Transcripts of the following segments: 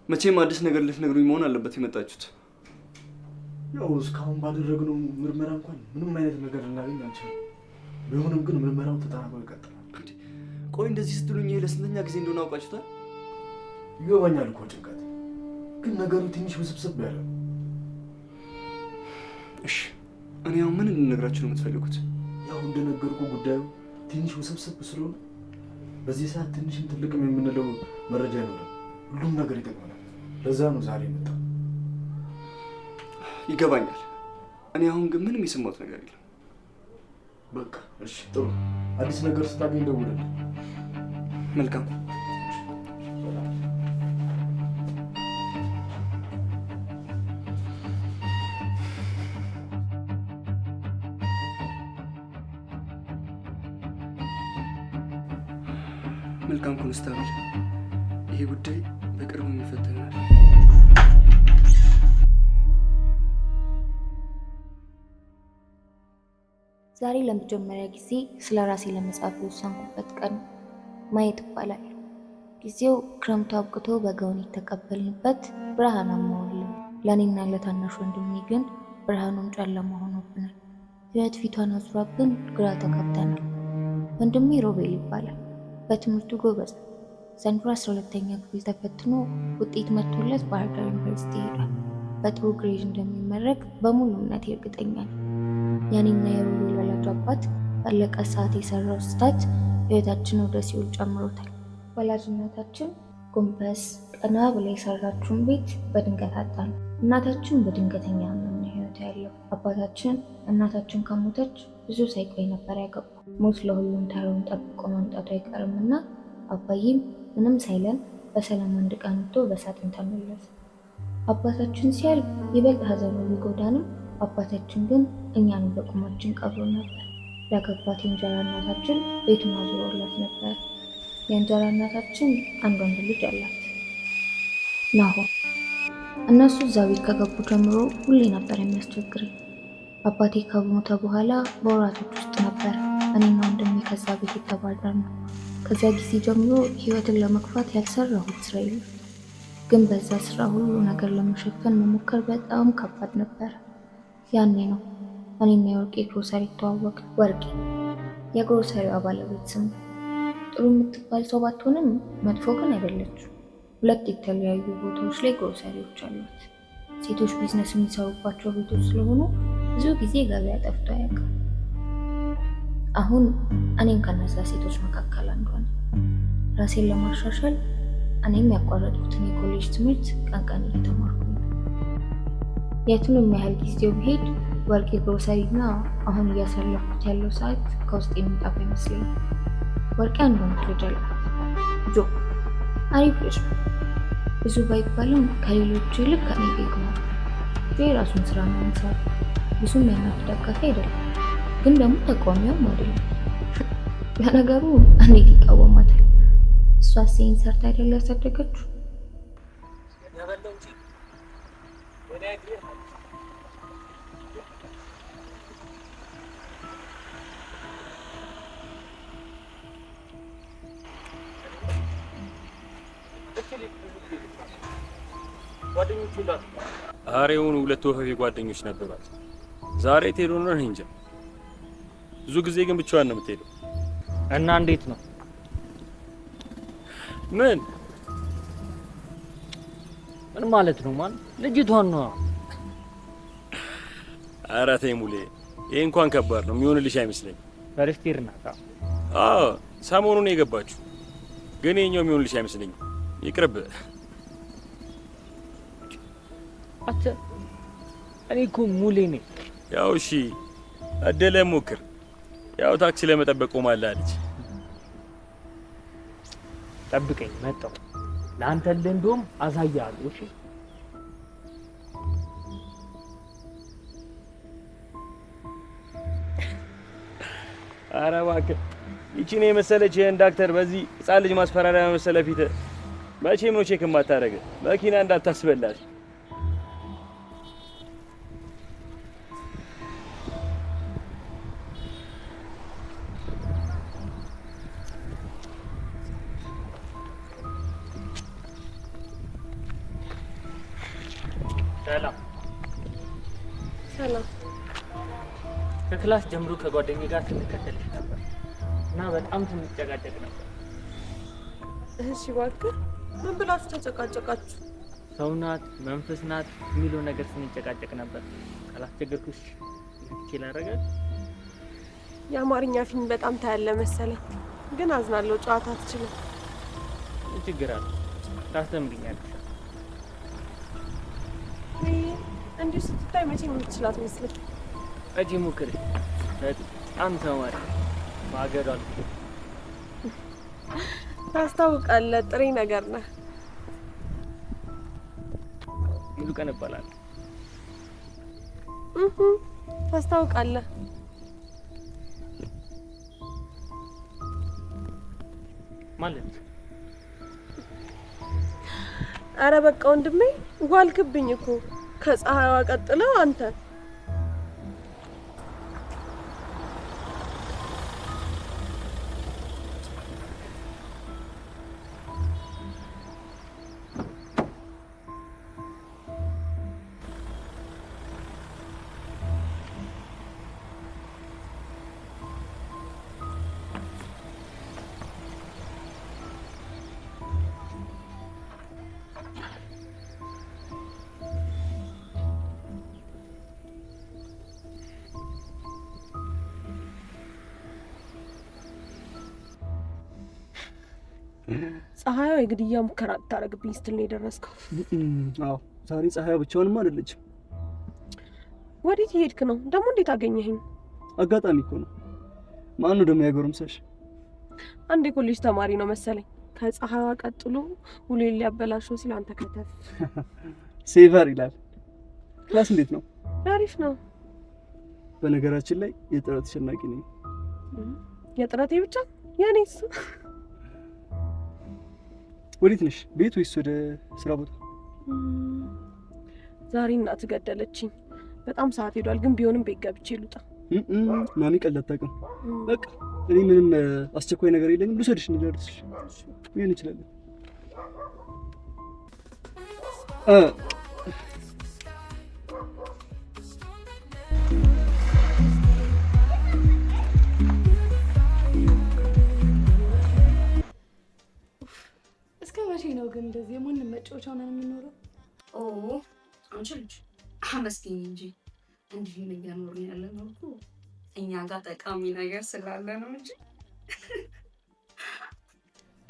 መቼም አዲስ ነገር ልትነግሩኝ መሆን አለበት የመጣችሁት። ያው እስካሁን ባደረግነው ምርመራ እንኳን ምንም አይነት ነገር ልናገኝ አልቻልንም። ቢሆንም ግን ምርመራው ተጠናክሮ ይቀጥላል። ቆይ እንደዚህ ስትሉኝ ይሄ ለስንተኛ ጊዜ እንደሆነ አውቃችሁታል? ይገባኛል እኮ ጭንቀት፣ ግን ነገሩ ትንሽ ውስብስብ ያለ ነው። እሺ እኔ አሁን ምን እንድነግራችሁ ነው የምትፈልጉት? ያው እንደነገርኩ ጉዳዩ ትንሽ ውስብስብ ስለሆነ በዚህ ሰዓት ትንሽም ትልቅም የምንለው መረጃ አይኖርም። ሁሉም ነገር ይጠቅመናል። ለዛ ነው ዛሬ የመጣው። ይገባኛል። እኔ አሁን ግን ምንም የሰማሁት ነገር የለም። በቃ እሺ፣ ጥሩ። አዲስ ነገር ስታገኝ ደውልልኝ። መልካም። መልካም ኮንስታብል፣ ይሄ ጉዳይ በቅርቡ የሚፈታ ይሆናል። ዛሬ ለመጀመሪያ ጊዜ ስለ ራሴ ለመጻፍ የወሰንኩበት ቀን ነው። ማየት እባላለሁ። ጊዜው ክረምቱ አብቅቶ በጋውን የተቀበልንበት ብርሃናማ ወር ነው። ለእኔና ለታናሽ ወንድሜ ግን ብርሃኑም ጨለማ ሆኖብናል። ሕይወት ፊቷን አዙራብን ግራ ተጋብተናል። ወንድሜ ሮቤል ይባላል። በትምህርቱ ጎበዝ ነው። ዘንድሮ 12ኛ ክፍል ተፈትኖ ውጤት መጥቶለት ባህር ዳር ዩኒቨርሲቲ ሄዷል። በጥሩ grade እንደሚመረቅ በሙሉ እምነቴ እርግጠኛ ነኝ። የእኔና የሮቤል ወላጅ አባት ባለቀ ሰዓት የሰራው ስህተት ሕይወታችንን ወደ ሲኦል ጨምሮታል። ወላጅ እናታችን ጎንበስ ቀና ብላ የሰራችውን ቤት በድንገት አጣን። እናታችን በድንገተኛ ሕመም ነው ሕይወቷ ያለው። አባታችን እናታችን ከሞተች ብዙ ሳይቆይ ነበር ያገባው። ሞት ለሁሉም ተራውን ጠብቆ መምጣቱ አይቀርምና አባዬም ምንም ሳይለን በሰላም አንድ ቀን ወጥቶ በሳጥን ተመለሰ። አባታችን ሲያልፍ ይበልጥ ሀዘኑ ቢጎዳንም አባታችን ግን እኛን በቁማችን ቀብሮ ነበር። ያገባት የእንጀራ እናታችን ቤቱን አዙሮላት ነበር። የእንጀራ እናታችን አንድ ወንድ ልጅ አላት፣ ናሆም። እነሱ እዛ ቤት ከገቡ ጀምሮ ሁሌ ነበር የሚያስቸግረኝ። አባቴ ከሞተ በኋላ በወራቶች ውስጥ ነበር እኔና ወንድሜ ከዛ ቤት የተባረርነው። ከዚያ ጊዜ ጀምሮ ህይወትን ለመግፋት ያልሰራሁት ስራ የለም። ግን በዛ ስራ ሁሉ ነገር ለመሸፈን መሞከር በጣም ከባድ ነበር። ያኔ ነው እኔና የወርቄ ግሮሰሪ የተዋወቅን። ወርቄ የግሮሰሪዋ ባለቤት ስም ነው። ጥሩ የምትባል ሰው ባትሆንም መጥፎ ግን አይደለችም። ሁለት የተለያዩ ቦታዎች ላይ ግሮሰሪዎች አሏት። ሴቶች ቢዝነስ የሚሰሩባቸው ቤቶች ስለሆኑ ብዙ ጊዜ ገበያ ጠፍቶ አያውቅም። አሁን እኔም ከነዛ ሴቶች መካከል አንዷ ነኝ። ራሴን ለማሻሻል እኔም ያቋረጥኩትን የኮሌጅ ትምህርት ቀን ቀን እየተማርኩ ነው። የቱንም ያህል ጊዜው ቢሄድ ወርቄ ግሮሰሪ እና አሁን እያሳለፍኩት ያለው ሰዓት ከውስጥ የሚጠፋ አይመስለኝም። ወርቄ አንድ ወንድ ልጅ አላት፣ ጆ። አሪፍ ልጅ ነው። ብዙ ባይባልም ከሌሎቹ ይልቅ ከኔ ጋር ይግባባል። ጆ የራሱን ስራ ነው የሚሰራው። ብዙም የእናቱ ደጋፊ አይደለም፣ ግን ደግሞ ተቃዋሚውም አይደለም። ለነገሩ እንዴት ይቃወማታል? እሷስ ይሄን ሰርታ አይደል ያሳደገችው? ኧረ የሆኑ ሁለት ወፈፌ ጓደኞች ነበሯት። ዛሬ የት ሄዶ ነው እንጃ። ብዙ ጊዜ ግን ብቻዋን ነው የምትሄደው። እና እንዴት ነው? ምን ምን ማለት ነው? ማን ልጅቷን ነው? ኧረ ተይ ሙሌ፣ ይሄ እንኳን ከባድ ነው፣ የሚሆንልሽ አይመስለኝም። First year ናት። አዎ ሰሞኑን የገባችሁ ግን ይኸኛው የሚሆንልሽ አይመስለኝም። ይቅርብ። አንተ እኔ እኮ ሙሌ ነኝ። ያው እሺ፣ እድልህን ሞክር። ያው ታክሲ ለመጠበቅ ቆማለህ አለች። ጠብቀኝ፣ መጣሁ። ለአንተ እንደውም አሳያለሁ። እሺ። ኧረ እባክህ ይቺን የመሰለች ይህን ዳክተር በዚህ ሕፃን ልጅ ማስፈራሪያ መሰለ ፊት መቼም ነው check የማታደርግ መኪና እንዳታስበላሽ። ሰላም። ሰላም። ከ class ጀምሮ ከጓደኛዬ ጋር ስንከተልሽ ነበር እና በጣም ስንጨቃጨቅ ነበር። እሺ እባክህ፣ ምን ብላችሁ ተጨቃጨቃችሁ? ሰው ናት መንፈስ ናት የሚለው ነገር ስንጨቃጨቅ ነበር። ካላስቸገርኩሽ ነክቼ ላደርጋት። የአማርኛ ፊልም በጣም ታያለህ መሰለኝ፣ ግን አዝናለሁ፣ ጨዋታ አትችልም። ምን ችግር አለ? ታስተምሪኛለሽ። ውይ፣ እንዲሁ ስትታይ መቼም የምትችል አትመስልም። እጂ ሞክሪ። በጣም ተማሪ ማገዶ አልኩ። ታስታውቃለህ፣ ጥሬ ነገር ነህ። ሙሉ ቀን እባላለሁ። እህ ታስታውቃለህ። ማለት አረ በቃ ወንድሜ ዋልክብኝ እኮ፣ ከፀሐይዋ ቀጥለው አንተ። ፀሐይዋ የግድያ ሙከራ ልታደርግብኝ ስትል ነው የደረስከው። አዎ ዛሬ ፀሐይዋ ብቻዋንም አይደለችም። ወዴት እየሄድክ ነው ደግሞ? እንዴት አገኘኸኝ? አጋጣሚ እኮ ነው። ማነው ደግሞ ያጎረምሳሽ? አንድ የኮሌጅ ተማሪ ነው መሰለኝ። ከፀሐይዋ ቀጥሎ ውሎዬን ሊያበላሸው ሲል አንተ ከተፍ። ሴቨር ይላል። Class እንዴት ነው? አሪፍ ነው። በነገራችን ላይ የጥረት አሸናቂ ነኝ። የጥረቴ ብቻ የኔስ? ወዴት ነሽ? ቤት ወይስ ወደ ስራ ቦታ? ዛሬ እናት ገደለችኝ። በጣም ሰዓት ሄዷል፣ ግን ቢሆንም ቤት ገብቼ ልውጣ። ማሚ ቀልድ አታውቅም። በቃ እኔ ምንም አስቸኳይ ነገር የለኝም። ልውሰድሽ፣ እንደርስሽ ይሄን እንችላለን። እስከ መቼ ነው ግን እንደዚህ የማንም መጫወቻ ሆነን የምንኖረው? ኦ አንቺ ልጅ አመስግኝ እንጂ እንዲህ እየኖርን ያለ ነው እኮ እኛ ጋር ጠቃሚ ነገር ስላለ ነው እንጂ።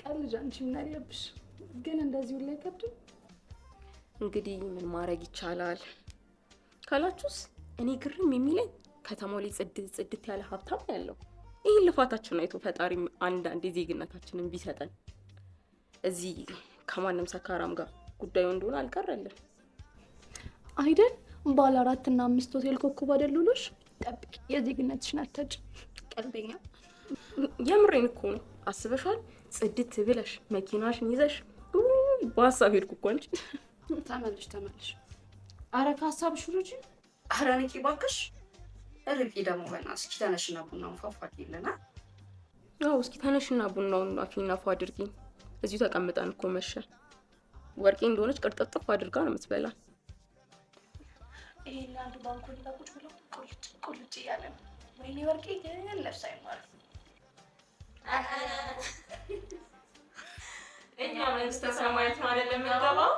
ቀልጅ አንቺ ምን አለብሽ ግን እንደዚህ ሁላ አይከብድም። እንግዲህ ምን ማድረግ ይቻላል ካላችሁስ፣ እኔ ግርም የሚለኝ ከተማው ላይ ጽድት ጽድት ያለ ሀብታም ነው ያለው። ይህን ልፋታችንን አይቶ ፈጣሪም አንዳንድ ዜግነታችንን ቢሰጠን እዚህ ከማንም ሰካራም ጋር ጉዳዩ እንደሆነ አልቀረልን አይደል? ባለ 4 እና 5 ሆቴል ኮከብ አይደሉልሽ? ጠብቂ፣ የዜግነትሽን አታጭ። ቀልደኛ፣ የምሬን እኮ ነው። አስበሻል? ጽድት ብለሽ መኪናሽን ይዘሽ። በሀሳብ ሄድኩ እኮ አንቺ። ተመልሽ ተመልሽ። አረ ከሀሳብሽ ውረጂ። አረ ንቂ እባክሽ። ርቂ ደግሞ በእናትሽ። እስኪ ተነሽና ቡናውን ፏፏ ይለና። አዎ እስኪ ተነሽና ቡናውን አፊና ፏ አድርጊኝ። እዚሁ ተቀምጠን እኮ መሸ። ወርቄ እንደሆነች ቅርጥፍጥፍ አድርጋ ነው የምትበላ። ይሄን አንዱ ባንኮኒ ጋር ቁጭ ብሎ ቁልጭ ቁልጭ እያለ ነው። ወይኔ ወርቄ ግን ለብሳ አይማርም። እኛ መንግስተ ሰማያት ነው አይደለም የምንገባው።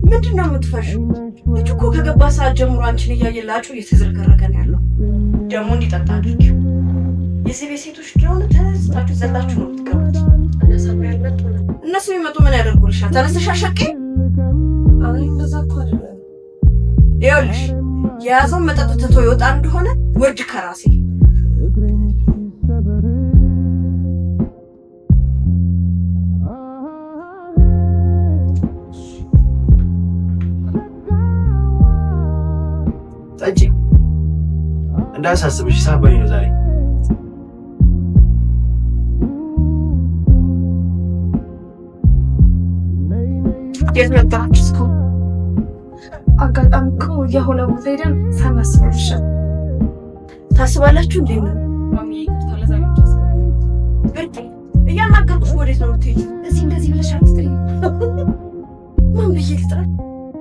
ምንድን ነው የምትፈሺው? ልጁ እኮ ከገባ ሰዓት ጀምሮ አንቺን እያየ ላጩ እየተዝረከረከ ነው ያለው። ደግሞ እንዲጠጣ አድርጊው። የዚህ ቤት ሴቶች እንደሆነ ተነስታችሁ ዘላችሁ ነው የምትገቡት። እነሱ የሚመጡ ምን ያደርጉልሻል? ተነስተሽ አሸቂ። እንደዛ እኮ አይደለም። ይኸውልሽ የያዘውን መጠጥ ትቶ ይወጣ እንደሆነ ውርድ ከራሴ። ጠጪ፣ እንዳያሳስብሽ ሂሳብ በእኔ ነው ዛሬ። የት ነበራችሁ እስካሁን? አጋጣሚ እኮ የሆነ ቦታ ሄደን ሳናስበው ምሽት። ታስባላችሁ እንዴ ነው? ማሚ ይቅርታ፣ ለዛሬ ብቻ ብርቄ፣ እያናገርኩሽ ወዴት ነው የምትሄጂው? እዚህ እንደዚህ ብለሽ አትጥሪኝ። ማን ብዬ ልጥራ?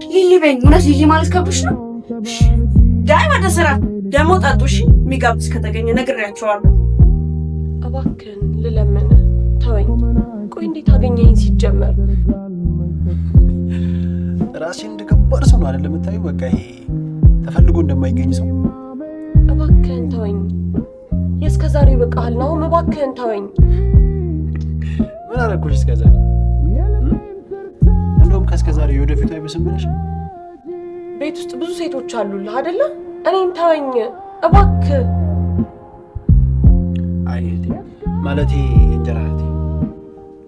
ሊሊ በይኝ። እውነት ሊሊ ማለት ከብዶሽ ነው? ዳይ ወደ ስራ። ደግሞ ጠጡ እሺ። የሚጋብዝ ከተገኘ ነግሬያቸዋለሁ። እባክህን ልለምን ተወኝ። ቆይ እንዴት አገኘኸኝ ሲጀመር? ራሴን እንደ ከባድ ሰው ነው አይደል የምታዩ? በቃ ይሄ ተፈልጎ እንደማይገኝ ሰው። እባክህን ተወኝ። የእስከ ዛሬው ይበቃሃል ናሆም፣ እባክህን ተወኝ። ምን አደረኩሽ እስከ ዛሬ? እንደውም ከእስከ ዛሬ የወደፊቱ አይብስም ብለሽ። ቤት ውስጥ ብዙ ሴቶች አሉልህ አይደለ? እኔን ተወኝ እባክህ። አይ እህቴ፣ ማለቴ የእንጀራ እህቴ፣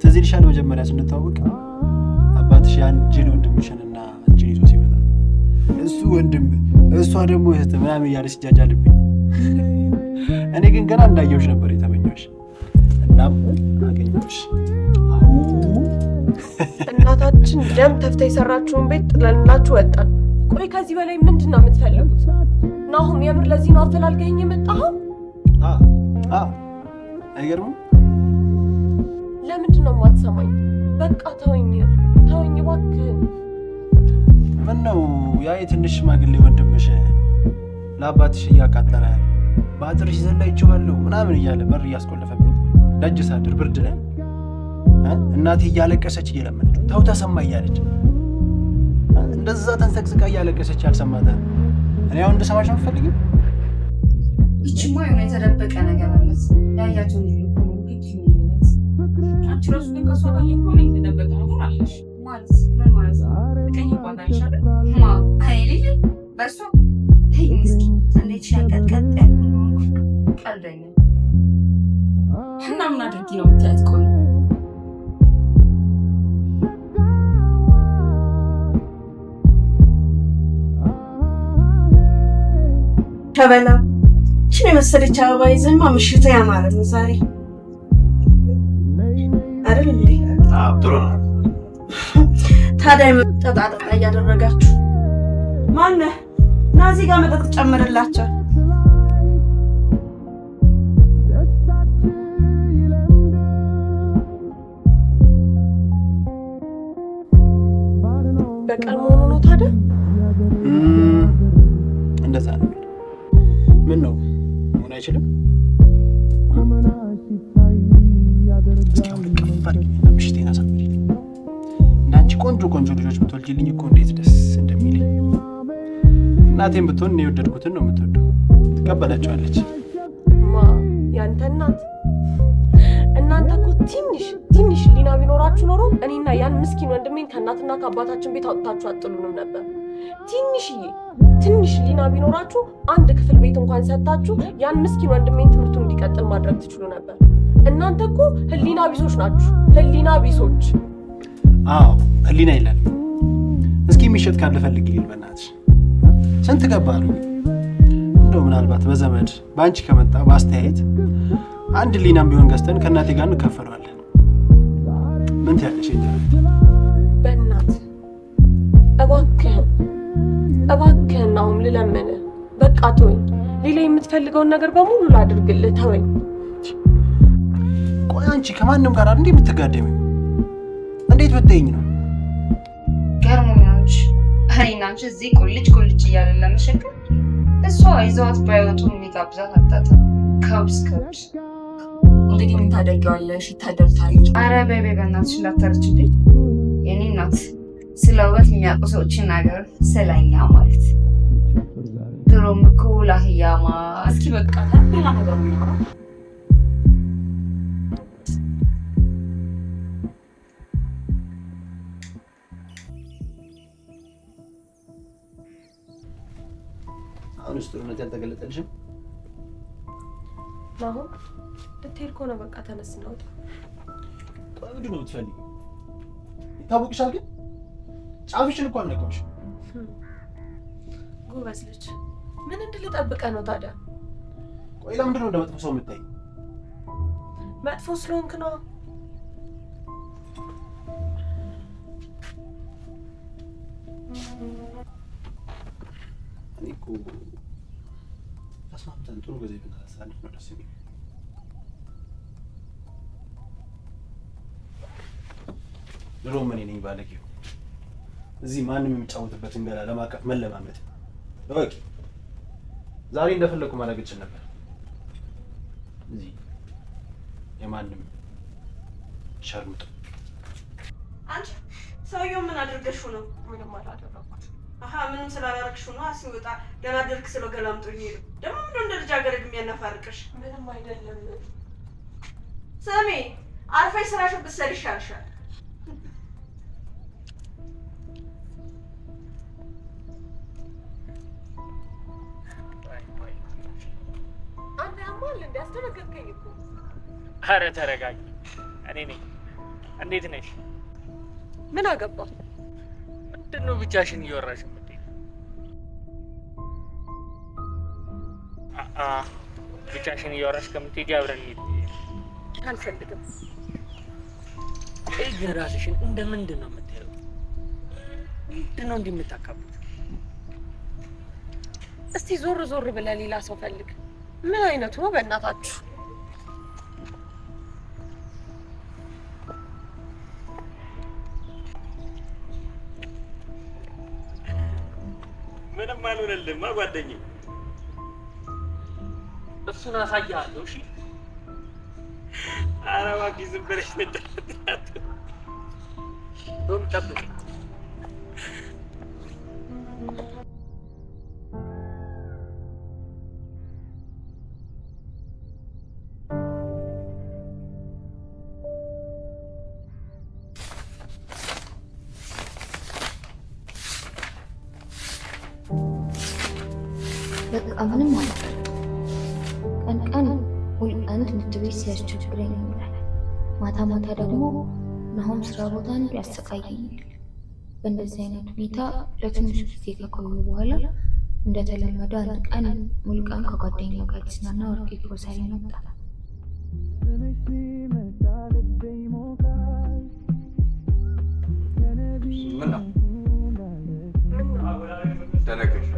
ትዝ ይልሻል መጀመሪያ ስንተዋወቅ አባትሽ ያን ጅል ወንድምሽንና አንቺን ይዞ ሲመጣ እሱ ወንድም እሷ ደግሞ እህት ምናምን እያለ ሲጃጃልብኝ፣ እኔ ግን ገና እንዳየሁሽ ነበር የተመኘሁሽ። እናም አገኘሁሽ። አው እናታችን ደም ተፍታ የሰራችውን ቤት ጥለንላችሁ ወጣን። ቆይ ከዚህ በላይ ምንድን ነው የምትፈልጉት? ናሆም የምር ለዚህ ነው አፈላልገኝ የመጣኸው? አይገርምም? ለምንድን ነው የማትሰማኝ? በቃ ተወኝ፣ ተወኝ እባክህን። ምን ነው ያ የትንሽ ሽማግሌ ወንድምሽ ለአባትሽ እያቃጠረ በአጥርሽ ዘላ ይችዋለሁ ምናምን እያለ በር እያስቆለፈብኝ ደጅ ሳድር ብርድ ላይ እናቴ እያለቀሰች እየለመነች ተው ተሰማ እያለች እንደዛ ተንሰቅስቃ እያለቀሰች ያልሰማታል። እኔ አሁን እንድሰማሽ ነው የምትፈልጊው? ይቺማ የሆነ የተደበቀ ነገር አላት። ያያቸው አንቺ ራሱ ግን ከእሷ ጋር እኮ ምን የተደበቀ ነገር አለሽ? ማለት ምን ማለት ነው? ትቀኝባታለሽ አይደል? ማ እኔ ልጅ በእሷ ተይኝ እስኪ እንዴት ሸንቀጥቀጥ ያልኩ ቀልደኛ። እና ምን አድርጊ ነው የምትያት? ቆይ ሸበላ ይህችን የመሰለች አበባ ይዘማ ምሽቱ ያማረ ነው ዛሬ አይደል እንዴ? ጥሩ ነው። ታዲያ ጠጣ ጠጣ እያደረጋችሁ ማነህ? ና እዚህ ጋር መጠጥ ጨምርላቸው። በቀል መሆኑ ነው ታዲያ? እንደዛ ነው። ምን ነው መሆን አይችልም? እስኪ አሁን እቅፍ አድርጊኝና ምሽቴን አሳምሪልኝ። እንዳንቺ ቆንጆ ቆንጆ ልጆች ብትወልጂልኝ እኮ እንዴት ደስ እንደሚለኝ። እናቴም ብትሆን እኔ የወደድኩትን ነው የምትወደው፣ ትቀበላቸዋለች። ማ ያንተ እናት? እናንተ እኮ ትንሽ ትንሽ ሊና ቢኖራችሁ ኖሮ እኔና ያን ምስኪን ወንድሜን ከእናትና ከአባታችን ቤት አውጥታችሁ አጥሉንም ነበር። ትንሽዬ ትንሽ ሊና ቢኖራችሁ አንድ ክፍል ቤት እንኳን ሰጥታችሁ ያን ምስኪን ወንድሜን ትምህርቱን እንዲቀጥል ማድረግ ትችሉ ነበር። እናንተ እኮ ህሊና ቢሶች ናችሁ፣ ህሊና ቢሶች። አዎ ህሊና ይላል። እስኪ የሚሸጥ ካለ ፈልጊልኝ በእናትሽ። ስንት ገባ አሉኝ። እንደው ምናልባት በዘመድ በአንቺ ከመጣ በአስተያየት አንድ ህሊናም ቢሆን ገዝተን ከእናቴ ጋር እንካፈለዋለን። ምን ትያለሽ? በእናት እባክህን እባክህን ናሆም ልለምንህ፣ በቃ ተወኝ። ሌላ የምትፈልገውን ነገር በሙሉ ላድርግልህ፣ ተወኝ። ቆይ አንቺ ከማንም ጋር እንዴ የምትጋደሚው? እንዴት ብትይኝ ነው? ገርሞኝ ነው እንጂ እኔና አንቺ እዚህ ቁልጭ ቁልጭ እያለን ለመሸከም እሷ ይዘዋት ባይወጡ የሚጋብዛት አታጣም። ከብስ ከብስ እንግዲህ ምን ታደርጊዋለሽ? ይታደሉታል። ኧረ በይ በይ በእናትሽ እንዳታረችብኝ። የኔ እናት ስለ ውበት የሚያውቁ ሰዎችን ነገር ስለኛ ማለት ድሮም እኮ ላህያማ። እስኪ በቃ ሌላ ነገር ነው። አሁንስ ጥሩነት ያልተገለጠልሽም? ናሆም ልትሄድ ከሆነ በቃ ተነስ እንውጣ። ቆይ ምንድን ነው የምትፈልጊው? ይታወቅሻል ግን ጫፍሽን እኮ አልነካሁሽም። ጎበዝ ልጅ፣ ምን እንድልህ ጠብቀህ ነው ታዲያ? ቆይ ለምንድን ነው እንደ መጥፎ ሰው የምታይኝ? መጥፎ ስለሆንክ ነው። እኮ ተስማምተን ጥሩ ጊዜ ብናሳልፍ ነው ደስ የሚል። ድሮም እኔ ነኝ ባለጌው። እዚህ ማንም የሚጫወትበትን ገላ ለማቀፍ መለማመድ። እወቂ፣ ዛሬ እንደፈለኩ ማድረግ እችል ነበር። እዚህ የማንም ሸርሙጥ። አንቺ ሰውየው ምን አድርገሽው ነው? ምንም አላደረኩት። አሀ፣ ምንም ስላላረግሽው ነው ሲወጣ ደህና አደርክ ስለው ገላምጦኝ ሄዱ። ደግሞ ምንድነው እንደ ልጃገረድ የሚያናፋርቅሽ? ምንም አይደለም። ስሚ፣ አርፈሽ ስራሽን ብትሰሪ ይሻልሻል። አንተ ያማል እንዴ? አስደነገጥከኝ እኮ። አረ ተረጋጊ። እኔ ነኝ። እንዴት ነሽ? ምን አገባ? ምንድን ነው ብቻሽን እያወራሽ የምትሄጂው? አአ ብቻሽን እያወራሽ ከምትሄጂ አብረን እንሂድ። አልፈልግም። ቆይ ግን ራስሽን እንደ ምንድን ነው የምታየው? ምንድን ነው እንዲህ የምታካብጂው? እስቲ ዞር ዞር ብለህ ሌላ ሰው ፈልግ። ምን አይነቱ ነው በእናታችሁ? ምንም አልሆነልህማ ጓደኛዬ። እሱን አሳይሃለሁ። እሺ። ኧረ እባክሽ ዝም ብለሽ ተጫወት። እንደውም ጠብቅ። በቃ ምንም አልፈልግም። ቀን ቀን ሙሉቀን ትምህርት ቤት ሲያስቸግረኝ ይውላል። ማታ ማታ ደግሞ ናሆም ስራ ቦታ እንዲሁ ያሰቃየኛል። በእንደዚህ አይነት ሁኔታ ለትንሽ ጊዜ ከቆዩ በኋላ እንደተለመደው አንድ ቀን ሙሉቀን ከጓደኛው ጋር ሊዝናና ወርቄ ግሮሰሪ መጣ። ምን ነው ደነገጥሽ?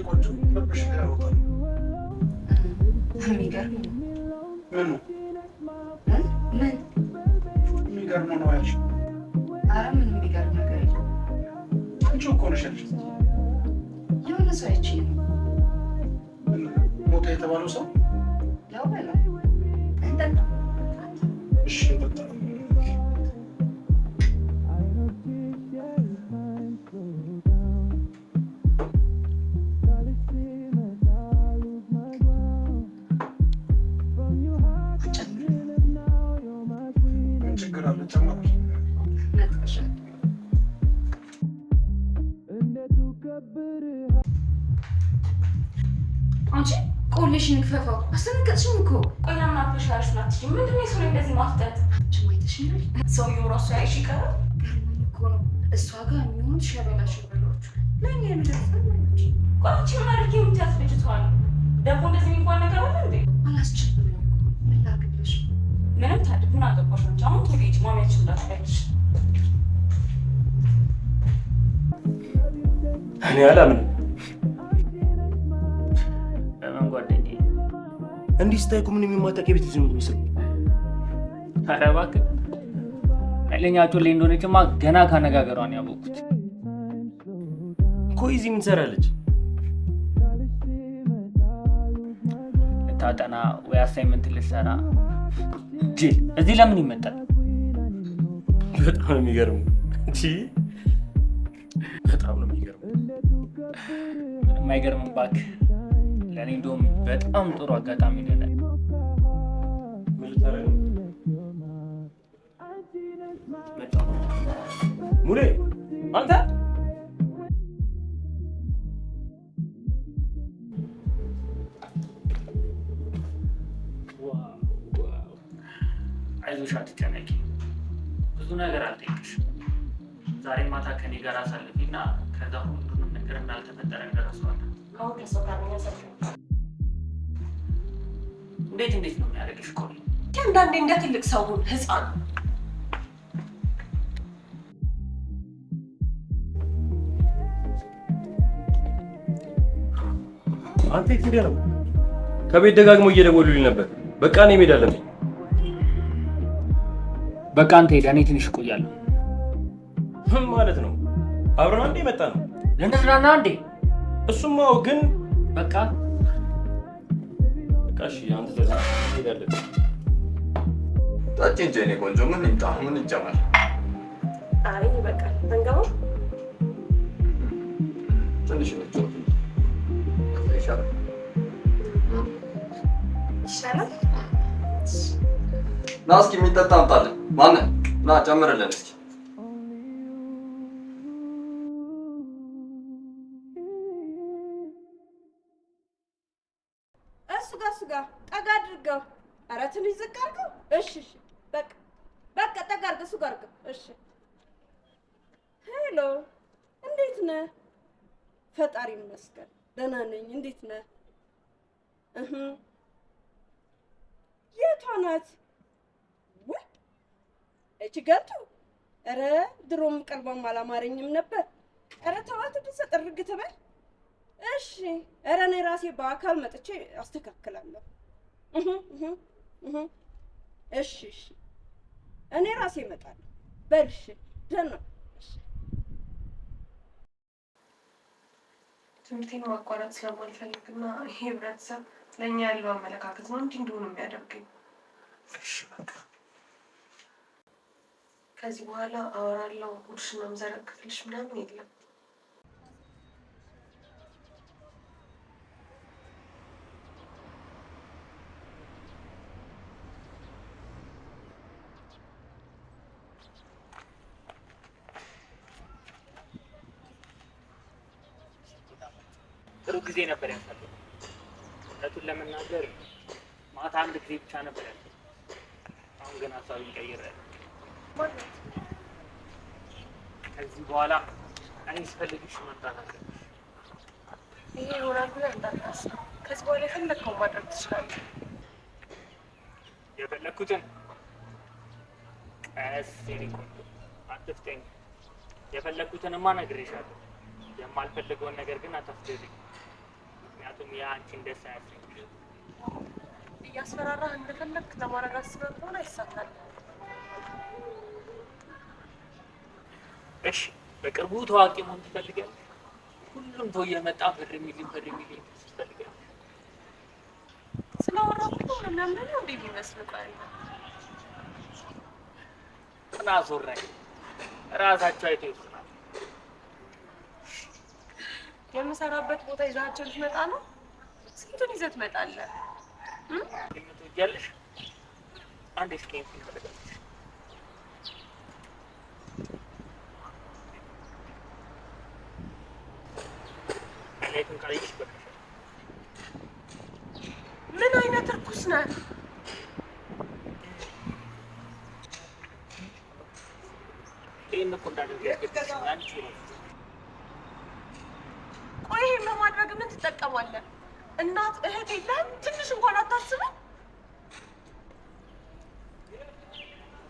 ቆንጆ ልብሽ ያወጣል። የሚገርም ነው። ምኑ ምን የሚገርመው ነው ያልሽው? ኧረ ምንም የሚገርም ነገር የለም። አንቺ እኮ ነሽ ያልሽው። የሆነ ሰው አይቼ ነው። ሞተ የተባለው ሰው? ያው በለው እንጠጣ። እሺ እንጠጣ። ምን ችግር አለ? ጨመርኩ። ነጥቀሻል። አንቺ ቆሌሽን ክፈፋው። አስደነገጥሽኝ እኮ። ቆይ ለምን አፍረሽ ያልሽውን አትችይም? ምንድን ነው የሰው ላይ እንደዚህ ማፍጠጥ? አንቺም አይተሽኛል። ሰውየው ራሱ ያይሽ ይቀራል። ገርሞኝ እኮ ነው። እሷ ጋር የሚሆኑት ሸበላ ሸበላዎቹ ለእኛ የሚደርሱ ናቸው። ቆይ አንቺ ምን አድርጌ የምትያት ልጅቷን? ደግሞ እንደዚህ የሚባል ነገር አለ እንዴ? አላስችል ብሎኝ እኮ ነው። ምን ላድርግ ብለሽ ነው? ምንም ታድግ ምን አገባሽ አንቺ? አሁን ቶሎ ሂጂ፣ ማሚያችን እንዳታያለሽ። እኔ አላምንም። በምን ጓደኛዬ? እንዲህ ስታይ እኮ ምንም የማታውቅ የቤት ልጅ ነው የምትመስለው። ኧረ እባክህ ኃይለኛ ጮሌ እንደሆነችማ ገና ካነጋገሯ ነው ያወቅኩት። ቆይ እዚህ ምን ትሰራለች? ልታጠና ወይ assignment ልትሰራ። ጅል እዚህ ለምን ይመጣል? በጣም ነው የሚገርመው። እንጂ በጣም ነው የሚገርመው። ምንም አይገርምም እባክህ። ለእኔ እንደውም በጣም ጥሩ አጋጣሚ ነው። ምን ልታደርግ ነው? መጣሁ። ሙሌ አንተ አይዞሽ፣ አትጨነቂ። ብዙ ነገር አልጠይቅሽም። ዛሬ ማታ ከኔ ጋር አሳልፊና ከዛ ሁሉንም ነገር እንዳልተፈጠረ እንረሳዋለን። አሁን ከሰው ጋር ነው ያሳልፈው። እንዴት እንዴት ነው የሚያደርግሽ? ቆይ አንዳንዴ እንደ ትልቅ ሰው ሁን፣ ህፃን። አንተ የት ሄደህ ነው? ከቤት ደጋግሞ እየደወሉልኝ ነበር። በቃ እኔ መሄድ አለብኝ። በቃ አንተ ሄደህ እኔ ትንሽ እቆያለሁ። ምን ማለት ነው? አብረን አንዴ መጣ ነው ልንዝናና እንዴ? እሱማ ግን በቃ በቃ እሺ፣ አንተ ተዝናና፣ መሄድ አለብኝ። ጠጪ እንጂ የእኔ ቆንጆ። ምን ይምጣ? ምን ይጨመር? አይ ይበቃል። አንገባ። ትንሽ እንጫወት ይሻላል። ይሻላል። ና እስኪ የሚጠጣ አምጣልን። ማነህ? ና ጨምርልን እስኪ። እሱ ጋር ጠጋ አድርገው። ኧረ ትንሽ ዝቅ አድርገው። እሺ እሺ፣ በቃ በቃ ጠጋ አድርገው፣ እሱ ጋር አድርገው። እሺ። Hello፣ እንዴት ነህ? ፈጣሪ ይመስገን ደህና ነኝ። እንዴት ነህ? እህ የቷ ናት? ውይ እቺ ገልቱ። ኧረ ድሮም ቀልቧም አላማረኝም ነበር። ኧረ ተዋት፣ ድሰ ጥርግ ትበል። እሺ፣ ኧረ እኔ ራሴ በአካል መጥቼ አስተካክላለሁ። እህ እህ እህ እሺ እሺ፣ እኔ ራሴ እመጣለሁ። በል እሺ፣ ደህና። ትምህርቴን ማቋረጥ ስለማልፈልግና ይሄ ህብረተሰብ ለእኛ ያለው አመለካከት ነው እንዲህ እንደሆነ የሚያደርገኝ። እሺ በቃ ከዚህ በኋላ አወራለሁ፣ ጉድሽን ነው የምዘረግፍልሽ ምናምን የለም። ጥሩ ጊዜ ነበር ያሳለፍነው። እውነቱን ለመናገር ማታ አንድ ጊዜ ብቻ ነበር ያሳለፍነው። አሁን ግን ሀሳቤን ቀይሬያለሁ። ከዚህ በኋላ እኔ ስፈልግሽ መምጣት አለብሽ። ይሄ ይሆናል ብለህ እንዳታስብ። ከዚህ በኋላ የፈለግከውን ማድረግ ትችላለህ። የፈለግኩትን ቀስ የኔ ቆንጆ አትፍጠኝ። የፈለግኩትንማ ነግሬሻለሁ። የማልፈልገውን ነገር ግን አታስደርጊ። ምክንያቱም ያ አንቺን ደስ አያሰኝም። እያስፈራራህ እንደፈለግክ ለማድረግ አስበህ ከሆነ አይሳካልም። እሺ፣ በቅርቡ ታዋቂ መሆን ትፈልጊያለሽ? ሁሉም ሰው እየመጣ ፈርሚልኝ ፈርሚልኝ ትፈልጊያለሽ? ስላወራሁ ሁሉ ምናምን ነው እንዴ የሚመስል? ቆይ ምን አስወራኝ? ራሳቸው አይተው ይወስናሉ። የምሰራበት ቦታ ይዛቸው ልትመጣ ነው? ስንቱን ይዘህ ትመጣለህ? ትወጃለሽ? አንዴ እስኪ ትፈልጋለሽ? ላይቱን ካየሽ ይበቃሻል። ምን አይነት እርኩስ ነህ? ይህን እኮ እንዳደርግ ያስገድድሽኝ አንቺ ነሽ። ቆይ ይሄን በማድረግ ምን ትጠቀማለህ? እናት እህት የለህም? ትንሽ እንኳን አታስብም?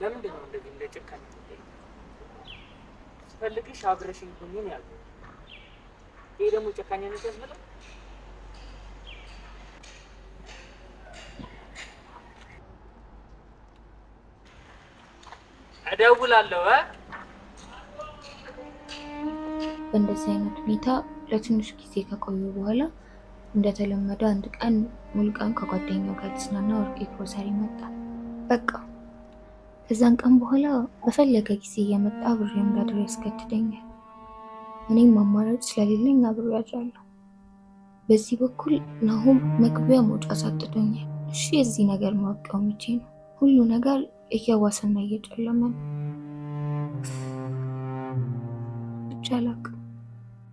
ለምንድን ነው እንደዚህ እንደ ጭካኔ የምትጠይቂኝ? ስፈልግሽ አብረሽኝ ሁኚ ነው ያልኩት። ይሄ ደግሞ ጨካኝነት ያስብላል? እደውላለሁ እ በእንደዚህ አይነት ሁኔታ ለትንሽ ጊዜ ከቆዩ በኋላ እንደተለመደው አንድ ቀን ሙሉቀን ከጓደኛው ጋር ሊዝናና ወርቄ ግሮሰሪ መጣ። በቃ ከዛን ቀን በኋላ በፈለገ ጊዜ እየመጣ አብሬው እንዳድር ያስገድደኛል። እኔም አማራጭ ስለሌለኝ አብሬው አድራለሁ። በዚህ በኩል ናሆም መግቢያ መውጫ አሳጥቶኛል። እሺ የዚህ ነገር ማብቂያው መቼ ነው? ሁሉ ነገር እየባሰና እየጨለመ ነው። ብቻ አላውቅም።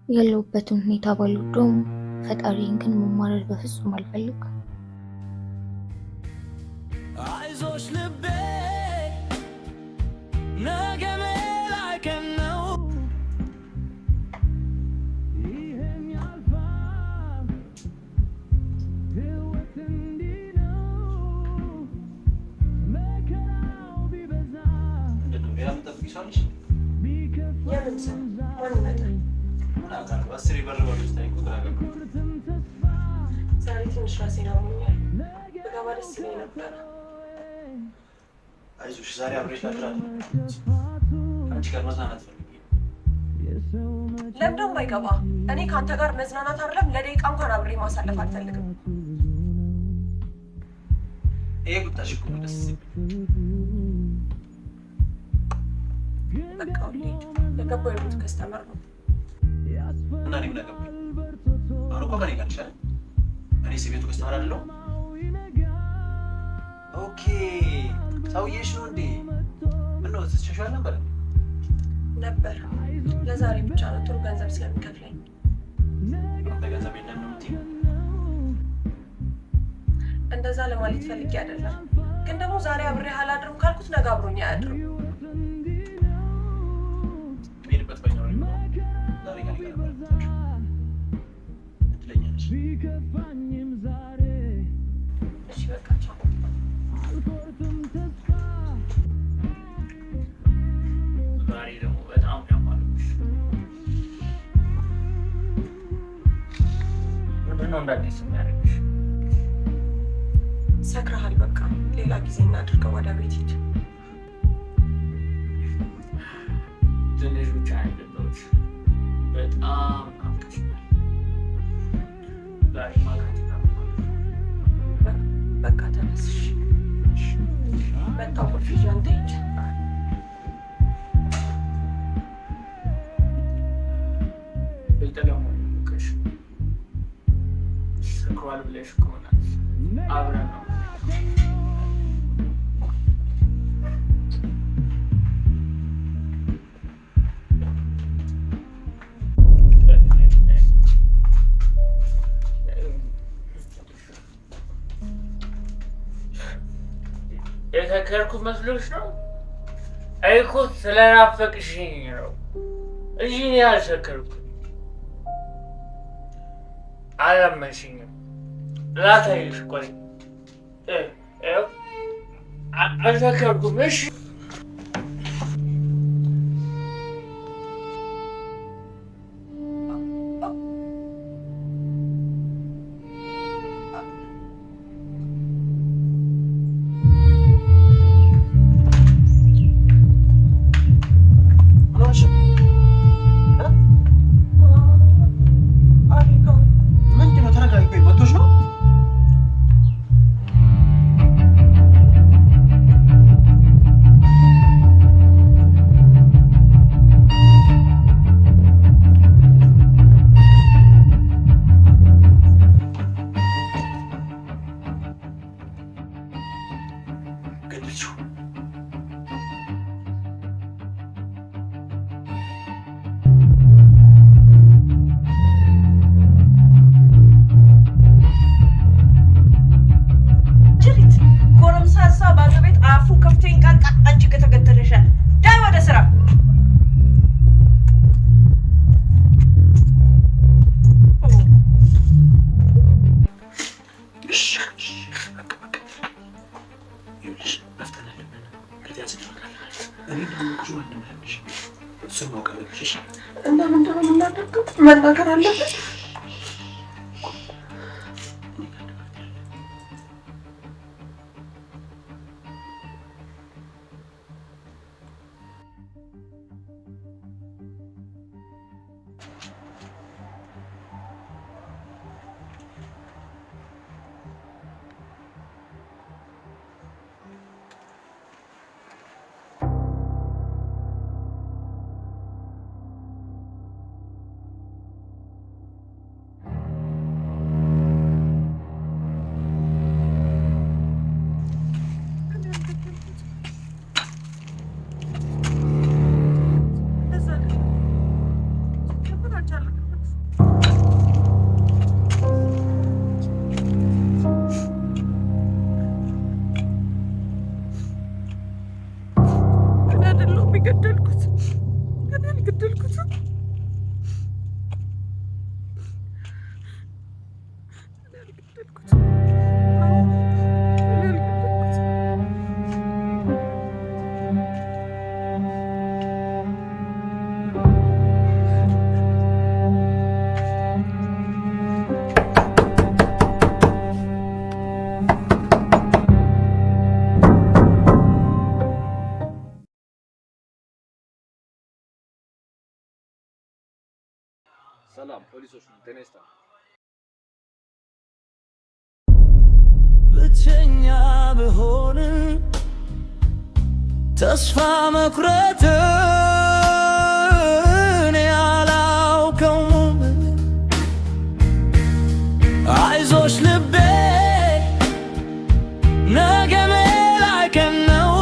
ያለሁበትን ሁኔታ ባልወደውም ፈጣሪን ግን መማረር በፍጹም አልፈልግም። አይዞሽ ልቤ ነገ ሌላ ቀን ነው። ይህም ያልፋል፣ ሕይወት እንዲህ ነው። የምትፈልጊ ሰው አለሽ? የምን ሰው? ማን ይመጣል? ምን አውቃለሁ። አስሬ በር በር ስታይ እኮ ግራ ገባኝ። ዛሬ ትንሽ ራሴን አሞኛል። ብገባ ደስ ይለኝ ነበረ። አይዞሽ፣ ዛሬ አብሬሽ ላድር ከአንቺ ጋር መዝናናት ፈልጌ ነው። ለምን ደግሞ አይገባ? እኔ ከአንተ ጋር መዝናናት አይደለም ለደቂቃ እንኳን አብሬ ማሳለፍ አልፈልግም። ይሄ ቁጣሽ እኮ ነው ደስ የሚል። በቃ ሁሌ የገባው የቤቱ customer ነው። እና እኔ ምን አገባኝ? አሁን እኮ ከእኔ ጋር ነሽ አይደል? እኔስ የቤቱ customer አይደለሁም? Okay፣ ሰውዬሽ ነው እንዴ? ምነው ስትሸሺው አልነበረ? ነበር። ለዛሬ ብቻ ነው ጥሩ ገንዘብ ስለሚከፍለኝ። አንተ ገንዘብ የለም ነው የምትይኝ? እንደዛ ለማለት ፈልጌ አይደለም፣ ግን ደግሞ ዛሬ አብሬህ አላድርም ካልኩት ነገ አብሮኝ አያድርም። የምሄድበት ባይኖረኝ ኖሮ ዛሬ ከእኔ ጋር ነበር የምታድሪው። እድለኛ ነሽ። እሺ በቃ ቻው። ዛሬ ደግሞ በጣም ነው ያማረብሽ። ምንድን ነው እንደ አዲስ የሚያደርግሽ? ሰክረሃል። በቃ ሌላ ጊዜ እናድርገው። ወደ ቤት ሂድ። ትንሽ ብቻ ነው የጠጣሁት። በጣም ናፍቀሽኛል። ዛሬማ ከአንቺ ጋር ነው ማለት ነው። በቃ ተነስሽ። መጣሁ። ቁልፍ ይዤ አንተ ሂድ። ብልጥ ለመሆን ሞከርሽ። ሰክሯል ብለሽ ከሆነ አብረን ነው። የሰከርኩ መስሎሽ ነው? እኔ እኮ ስለናፈቅሽኝ ነው እንጂ እኔ አልሰከርኩም። አላመንሽኝም። ላሳይሽ፣ ቆይ ይኸው አልሰከርኩም። እሺ ምን ሆነሽ ነው? ምንድን ነው? ተረጋጊ። ቆይ መቶሽ ነው? ገደልሽው። ጅሪት ጎረምሳ እዛ ባዶ ቤት አፉ ከፍቶ ይንቃቃ፣ አንቺ ከተገተለሻል። ዳይ ወደ ስራ። ይኸውልሽ መፍጠን አለብን። ከተያዝን ይበቃል። እኔ እንዳወቅሽ ማንም አያምንሽ። እሱን ማወቅ አለብሽ። እሺ? እና ምንድን ነው የምናደርገው? መናገር አለብን። ሰላም፣ ፖሊሶች ነን። ጤና ይስጥልኝ። ብቸኛ ብሆንም ተስፋ መቁረጥን አላውቀውም። አይዞሽ ልቤ፣ ነገ ሌላ ቀን ነው፣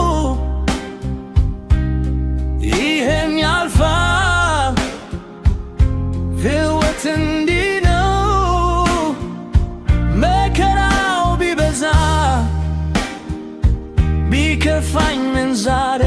ይህም ያልፋል። ሕይወት እንዲህ ነው፣ መከራው ቢበዛ ቢከፋኝ ምን ዛሬ።